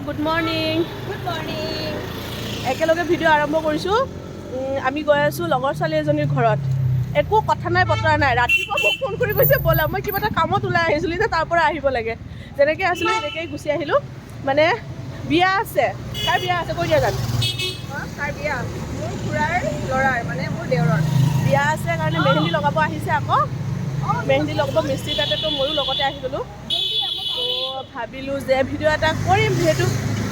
Good morning. Good morning. একেলগে video' আৰম্ভ কৰিছোঁ। আমি গৈ আছোঁ লগৰ ছোৱালী এজনীৰ ঘৰত। একো কথা নাই, বতৰা নাই, ৰাতিপুৱা মোক ফোন কৰি কৈছে ব'লা। মই কিবা এটা কামত ওলাই আহিছিলোঁ যে তাৰ পৰা আহিব লাগে। যেনেকৈ আছিলোঁ সেনেকৈয়ে গুচি আহিলোঁ। মানে বিয়া আছে। কাৰ বিয়া আছে কৈ দিয়া জান। কাৰ বিয়া? মোৰ খুৰাৰ ল'ৰাৰ, মানে মোৰ দেওৰৰ। বিয়া আছে কাৰণে মেহেন্দি লগাব আহিছে আকৌ। মেহেন্দি লগাব মিস্ত্ৰী তাতে, তো ময়ো লগতে আহি গ'লোঁ। তো ভাবিলোঁ যে ভিডিঅ' এটা কৰিম, যিহেতু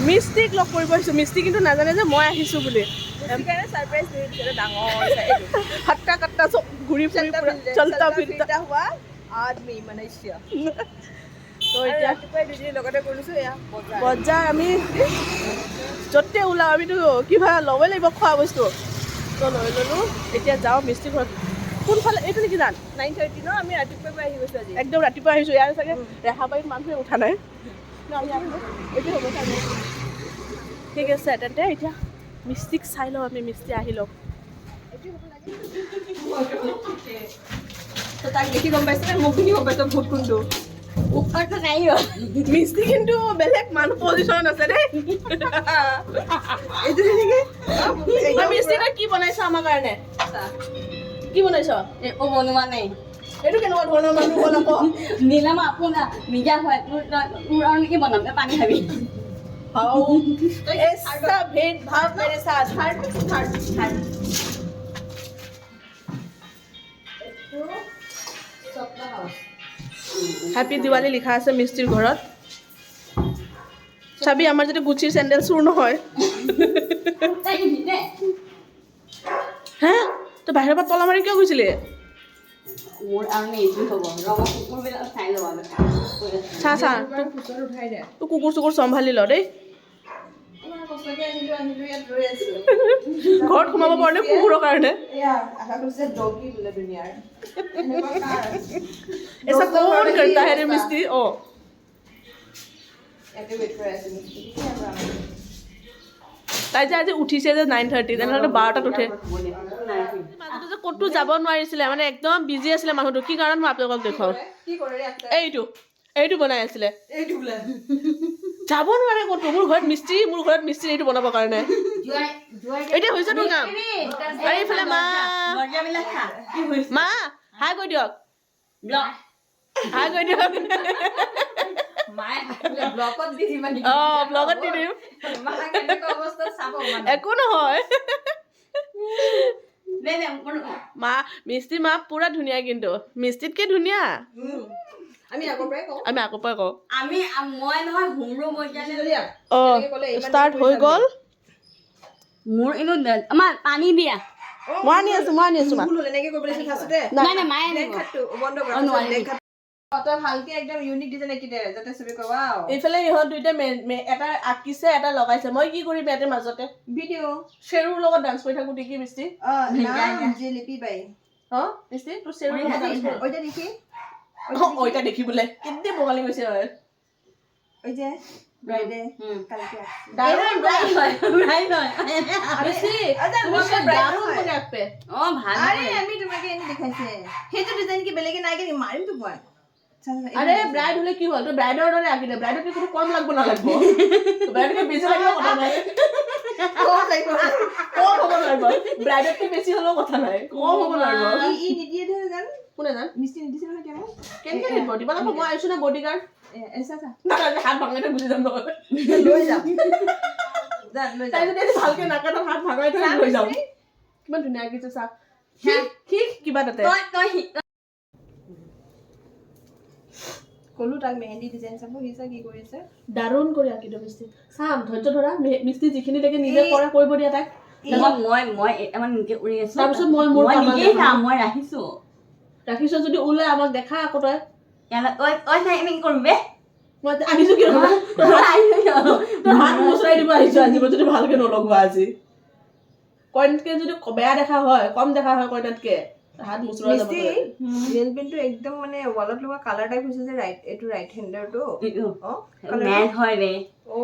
মিস্ত্ৰীক লগ কৰিব আহিছোঁ। মিস্ত্ৰী কিন্তু নাজানে যে মই আহিছোঁ বুলি। সেইকাৰণে ছাৰপ্ৰাইজ দি দিছে। ডাঙৰ এইটো। हट्टा कट्टा চব ঘূৰি ফুৰি चलता পুৰা फिरता चलता फिरता फिरता हुआ आदमी मनुष्य। তো আৰু এতিয়া ৰাতিপুৱাই দুজনী লগতে কৰিছোঁ এয়া বজাৰ। বজাৰ। আমি য'তে ওলাওঁ, আমিতো কিবা ল'বই লাগিব খোৱা বস্তু। তো লৈ ল'লোঁ। এতিয়া যাওঁ মিস্ত্ৰী ঘৰত। কোনফালে এইটো নেকি জান? 9:30 ন? আমি ৰাতিপুৱাই পৰা আহি গৈছোঁ আজি। একদম ৰাতিপুৱা আহিছোঁ। ইয়াৰ চাগে ৰেহাবাৰীত মানুহে উঠা নাই ন, আমি আহিলোঁ। এইটো হ'ব চাগে। ঠিক আছে তেন্তে, এতিয়া মিস্ত্ৰীক চাই লওঁ আমি। মিস্ত্ৰী আহি লওক। এইটো হ'ব লাগে। তো তাক দেখি গম পাইছে নে? মোক শুনি গম পাইছে ভূত কোনটো? ওপৰটো নাই। মিস্ত্ৰী কিন্তু বেলেগ মানুহ পজিশ্যনত আছে দেই। এইটো নেকি? মিস্ত্ৰী, তই কি বনাইছ আমাৰ কাৰণে? কি বনাইছ? একো বনোৱা নাই। এইটো কেনেকুৱা ধৰণৰ মানুহ হ'ল আকৌ? নীলাম আপোনাৰ নিজা হয়। তোৰ তোৰ আৰু কি বনাম? তই পানী খাবি। हाओ, ऐसा भेदभाव मेरे साथ। Third third third. এইটো স্বপ্ন হাউচ। হেপী দিৱালী লিখা আছে মিস্ত্ৰীৰ ঘৰত। চাবি, আমাৰ যদি গুচিৰ চেণ্ডেল চুৰ নহয়। তাই নিবি দে। হে, তই বাহিৰৰ পৰা তলা মাৰি কিয় গৈছিলি? মোৰ আৰু এইটো হ'ব ৰঙৰ কুকুৰবিলাক চাই ল'ব। চা চা। পিছত উঠাই দে। তোৰ কুকুৰ চুকুৰ চম্ভালি ল দেই। ইমান কষ্টকে আহিলো, আহিলো, ইয়াত ৰৈ আছো। ঘৰত সোমাব পৰা নাই কুকুৰৰ কাৰণে। এয়া আশা কৰিছে ডগি বোলে দুনিয়াৰ এনেকুৱা কাৰ? ऐसा कौन करता है रे मिस्त्री? ओ। ইয়াতে ৱেইট কৰি আছো মিস্ত্ৰী। কি আৰু আমাৰ তাই যে আজি উঠিছে যে 9:30, তেনেহ'লে 12টাত উঠে। মাজতে যে ক'তো যাব নোৱাৰিছিলে, মানে একদম বিজি আছিলে মানুহটো। কি কাৰণত মই আপোনালোকক দেখুৱাওঁ। কি কৰে ৰে আখতাৰ? এইটো বনাই আছিলে। এইটো বোলে। যাব নোৱাৰে ক'তো। মোৰ ঘৰত মিস্ত্ৰী, মোৰ ঘৰত মিস্ত্ৰী এইটো বনাবৰ কাৰণে। এতিয়া হৈছে তোৰ কাম। আৰু এইফালে মা। দৰ্জাবিলাক খা কি হৈছে? মা, হাই কৈ দিয়ক। ব্লক। হাই কৈ দিয়ক। মায়ে ব্লকত দি দিবা নেকি? অঁ, ব্লগত দি দিম। মা কেনেকুৱা অৱস্থা চাব মানে। একো নহয়। দে দে মোৰ। মা, মিস্ত্ৰী মা পুৰা ধুনীয়া কিন্তু, মিস্ত্ৰীতকে ধুনীয়া। আমি আগৰ পৰাই কওঁ। আমি আগৰ পৰাই কওঁ। আমি মই নহয় হুমৰো মই। অঁ, ষ্টাৰ্ট হৈ গ'ল। মোৰ এইটো আমাৰ পানী দিয়া। মই আনি আছো, মই আনি আছো মা। ভুল হ'ল, এনেকে কৰিব লাগিছিল ফাৰ্ষ্টতে। নাই নাই, মায়ে আনিব। ব্লেংক হাতটো বন্ধ কৰা। অ, নোৱাৰিবি। ব্লেংক হাত। অ, তই ভালকে একদম ইউনিক ডিজাইন আঁকি দে, যাতে চবে কয় ৱাও। এইফালে ইহঁত দুইটাই এটা আঁকিছে, এটা লগাইছে। মই কি কৰিম ইয়াতে মাজতে? ভিডিঅ'। চেৰুৰ লগত ডান্স কৰি থাকো নেকি মিস্ত্ৰী? অ, নাম জিলিপি বাই। অ মিস্ত্ৰী, তোৰ চেৰুৰ লগত ডান্স কৰোঁ। ওইটা দেখি। অ, ওইটা দেখি বোলে কেতিয়া বঙালী গৈছে হয়। ওই যে ব্রাইডে কালকে আসছে। দারুণ। ব্ৰাইড হয়, ব্ৰাইড হয়। মিস্ত্ৰী, আচ্ছা, তুমি মই bride দাৰুণ নহয়। কৰে আঁকবে। অ, ভাল। আৰে আমি তোমাকে এনে দেখাইছে। সেইটো ডিজাইন কি বেলেগে নাই কি? মাৰিম তোক মই। চা, চা, এইটো আৰে দেখিছা? ব্ৰাইড হলে কি হ'ল? তই ব্ৰাইডৰ দৰে আঁকি দে। ব্ৰাইডতকে কোনো কম লাগব নালাগিব, ব্ৰাইডতকে বেছি লাগিব কথা নাই। কম লাগিব। কম হ'ব নোৱাৰিব। ব্ৰাইডতকে বেছি হ'লেও কথা নাই, কম হ'ব নোৱাৰিব। ই ই নিদিয়ে ধৰ জান। কোনে জান? মিস্ত্ৰী নিদিছে নহয় কেনে। কেনেকে দিব? দিব লাগিব। মই আহিছো না বডিগাৰ্ড। এ চা চা। হাত ভাঙাই থৈ গুচি যাম নহ'লে। লৈ যাম যাম, লৈ তাই যাম। যদি আজি ভালকে নাকাটে, হাত ভাঙাই থৈ লৈ যাম। কিমান ধুনীয়া আঁকিছে চা। শিখ কিবা তাতে। তই তই ক'লো তাক মেহেন্দি ডিজাইন চাব, সি চা কি কৰিছে। দাৰুণ কৰি আঁকি দিওঁ মিস্ত্ৰী। চাম, ধৈৰ্য ধৰা। মিস্ত্ৰী যিখিনিলৈকে নিজে কৰা কৰিব দিয়া তাক। মই মই মই আমাৰ নিজে উৰি আছো। তাৰপিছত মই মোৰ মই কামাল নিজেই দেখাম। চাম, মই ৰাখিছো। ৰাখিছ যদি ওলাই আমাক দেখা আকৌ তই। ইয়ালে তই তই চাই আমি কি কৰিম বে? মই আহিছো কিয়? তই আহিছ কিয়? তোৰ হাত মোচৰাই দিব আহিছো আজি মই, যদি ভালকে নলগোৱা আজি। কইনাতকে যদি বেয়া দেখা হয়, কম দেখা হয় কইনাতকে, হাত মোচৰোৱা যাব। মিস্ত্ৰী, নেল পেইণ্টটো একদম মানে ৱালত লগোৱা কালাৰ টাইপ হৈছে যে ৰাইট, এইটো ৰাইট হেণ্ডাৰটো। এইটো অ। মেন হয় ৰে। অ,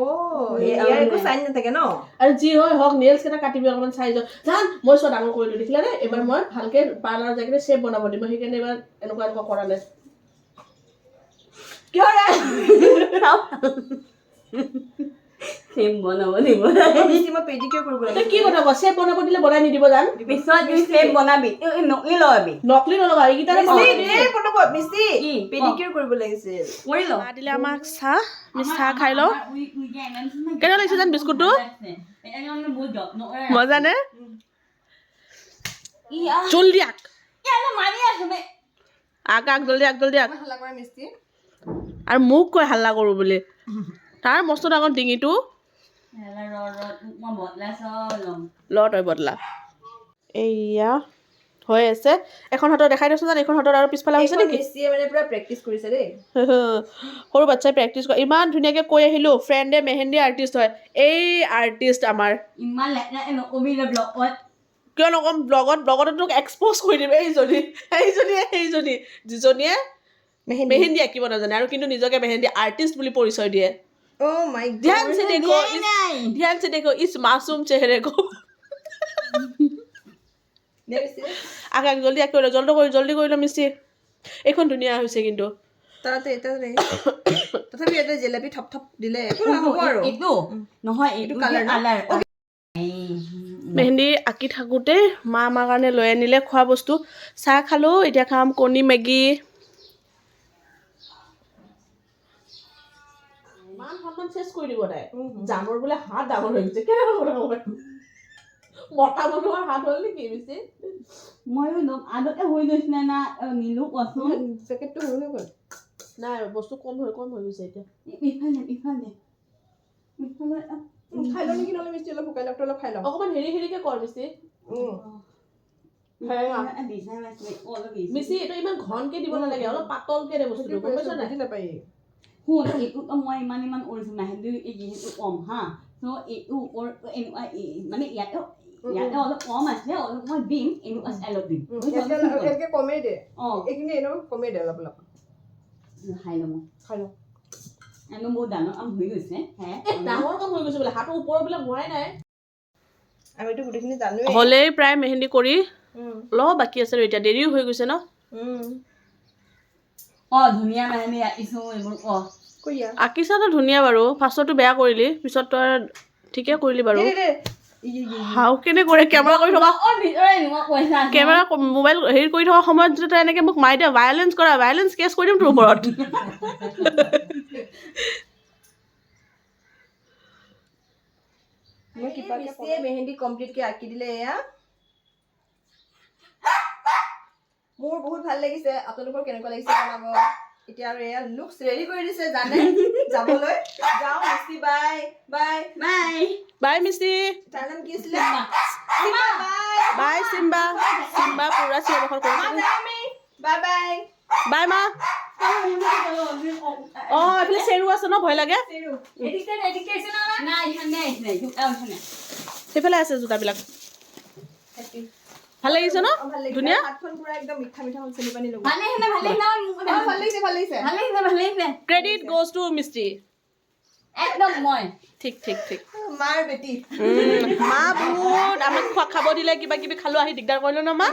ইয়াৰ একো চাইন নাথাকে ন? আৰু যি হয় হওক, নেইলছ কেইটা কাটিবি অকণমান চাই যাওঁ। জান, মই চোৱা ডাঙৰ কৰিলো, দেখিলা নে? এইবাৰ মই ভালকে পাৰ্লাৰ যাই কিনে শ্বেপ বনাব দিম। মই সেইকাৰণে এইবাৰ এনেকুৱা এনেকুৱা কৰা নাই। কিয় ৰে? চেম বনাব দিব। মিস্ত্ৰী, মই পেডিকিউৰ কৰিব তই লাগে। কি কথা ক? চেপ বনাব দিলে বনাই নিদিব জান। পিছত তুমি চেম বনাবি, এই নকলি লগাবি। নকলি নলগা এইকেইটাৰে। মিস্ত্ৰী, এই পটকত মিস্ত্ৰী। কি? পেডিকিউৰ কৰিব লাগিছিল। কৰি ল। মা দিলে আমাক চাহ, আমি চাহ খাই লওঁ। কেনেকুৱা লাগিছে জান বিস্কুটটো? মজা নে? জলদি আক। আক আক, জলদি আক, জলদি আক। হাল্লা কৰে মিস্ত্ৰী। আৰু মোক কয় হাল্লা কৰোঁ বুলি। তাৰ মস্ত ডাঙৰ ডিঙিটো। ল তই বদলা। এইয়া হৈ আছে। এখন হাতত দেখাই দিছোন জান, এইখন হাতত আৰু পিছফালে হৈছে এইখন নেকি? মিস্ত্ৰীয়ে মানে পুৰা প্ৰেক্টিচ কৰিছে দেই। সৰু বাচ্ছাই প্ৰেক্টিচ কৰে। ইমান ধুনীয়াকৈ কৈ আহিলোঁ, ফ্ৰেণ্ডে মেহেন্দি আৰ্টিষ্ট হয়। এই আৰ্টিষ্ট আমাৰ। ইমান লেতেৰা নকবি ব্লগত। কিয় নক'ম ব্লগত? ব্লগতে তোক এক্সপ'জ কৰি দিম। এইজনী, এইজনীয়ে, সেইজনী যিজনীয়ে মেহেন্দি। মেহেন্দি আঁকিব নাজানে আৰু কিন্তু নিজকে মেহেন্দি আৰ্টিষ্ট বুলি পৰিচয় দিয়ে। অ' মাই। ध्यान से देखो इस, ध्यान से देखो इस मासूम चेहरे को। আগ আগ, জলদি আগ কৰি ল, জলদি কৰি, জলদি কৰি ল মিস্ত্ৰী। এইখন ধুনীয়া হৈছে কিন্তু। তাতে তাতে তথাপি ইয়াতে জেলেপি থপ থপ দিলে একো নহ'ব আৰু। এইটো নহয়, এইটো colour ন? কালাৰ। মেহেন্দি আঁকি থাকোঁতে মা আমাৰ কাৰণে লৈ আনিলে খোৱা বস্তু। চাহ খালোঁ, এতিয়া খাম কণী মেগী। মান সন্মান চেচ কৰি দিব তাই। জানৰ বোলে হাত ডাঙৰ হৈ গৈছে, কেনেকৈ কথা ক'ব? মতা মানুহৰ হাত হ'ল নেকি বেছি? ময়ো ল'ম। আগতে হৈ গৈছিলে না নিলো, কোৱাচোন। জেকেটটো সৰু হৈ গ'ল। নাই, বস্তু কম হৈ গৈছে এতিয়া। ইফালে, ইফালে, ইফালে। খাই লওঁ নেকি নহ'লে মিস্ত্ৰী? অলপ শুকাই লওক, অলপ খাই লওঁ। অকণমান হেৰি হেৰিকে কৰ বেছি। ডিজাইন আছে অলপ বেছি। মিছি, এইটো ইমান ঘনকে দিব নালাগে, অলপ পাতলকে দে বস্তুটো, গম পাইছ নাই? বুজি নাপায়। শুন, এইটো মই ইমান ইমান কৰিছোঁ মেহেন্দি, যিহেতু কম হা, চ' এইটো ওপৰ এনেকুৱা মানে ইয়াতে ইয়াতে অলপ কম আছে, অলপ মই দিম, এনেকুৱা ষ্টাইলত দিম। ইয়াতকে কমেই দে। অঁ। এইখিনি এনেও কমেই দে অলপ অলপ। খাই ল'ম। খাই লওঁ। এনেও বহুত ডাঙৰ কাম হৈ গৈছে হে। এই ডাঙৰ কাম হৈ গৈছে বোলে, হাতৰ ওপৰৰ বিলাক হোৱাই নাই। আমিতো গোটেইখিনি জানোৱেই। হ'লেই প্ৰায় মেহেন্দি কৰি অলপ বাকী আছে আৰু এতিয়া দেৰিও হৈ গৈছে ন। অঁ, ধুনীয়া মেহেন্দি আঁকিছোঁ এইবোৰ ক। কইয়া। আঁকিছাটো ধুনীয়া বাৰু, ফাৰ্ষ্টতো বেয়া কৰিলি, পিছত তই ঠিকে কৰিলি বাৰু। দে দে। ই, ই, ই। হাও কেনে কৰে কেমেৰা কৰি থকা অঁ, ভিতৰে এনেকুৱা পইচা আছে। কেমেৰা মোবাইল হেৰি কৰি থকা সময়ত যদি তই এনেকৈ মোক মাৰি দিয়ে, ভায়লেঞ্চ কৰা, ভায়লেঞ্চ কেছ কৰি দিম তোৰ ওপৰত। মই কিবা মিস্ত্ৰীয়ে মেহেন্দি কমপ্লিটকে আঁকি দিলে এয়া। মোৰ বহুত ভাল লাগিছে, আপোনালোকৰ কেনেকুৱা লাগিছে জনাব। এতিয়া আৰু এয়া লুকছ ৰেডি কৰি দিছে জানে যাবলৈ। যাওঁ মিস্ত্ৰী, বাই বাই। বাই। বাই মিস্ত্ৰী। তাৰ নাম কি আছিলে? চিম্বা, বাই। বাই চিম্বা। চিম্বা পুৰা চিঞৰ বাখৰ কৰিছে। যাওঁ আমি, বাই বাই। বাই মা। অঁ, এইফালে চেৰু আছে ন, ভয় লাগে। নাই, এইখন নাই, এইখন নাই, জোতা উঠা নাই। সেইফালে আছে জোতাবিলাক। ভাল লাগিছে ন? ভাল লাগিছে। ধুনীয়া। হাতখন পুৰা একদম মিঠা মিঠা হ'ল চেনি পানী লগোৱা। ভালে আহিছে, ভালে আহিছে। অ, ভাল লাগিছে, ভাল লাগিছে। ভালে আহিছে, ভালে আহিছে। ক্ৰেডিট গ'জ টু মিস্ত্ৰী। একদম মই। ঠিক ঠিক ঠিক। মাৰ বেটি। মা বহুত আমাক খোৱা খাব দিলে, কিবা কিবি খালো, আহি দিগদাৰ কৰিলো ন মা।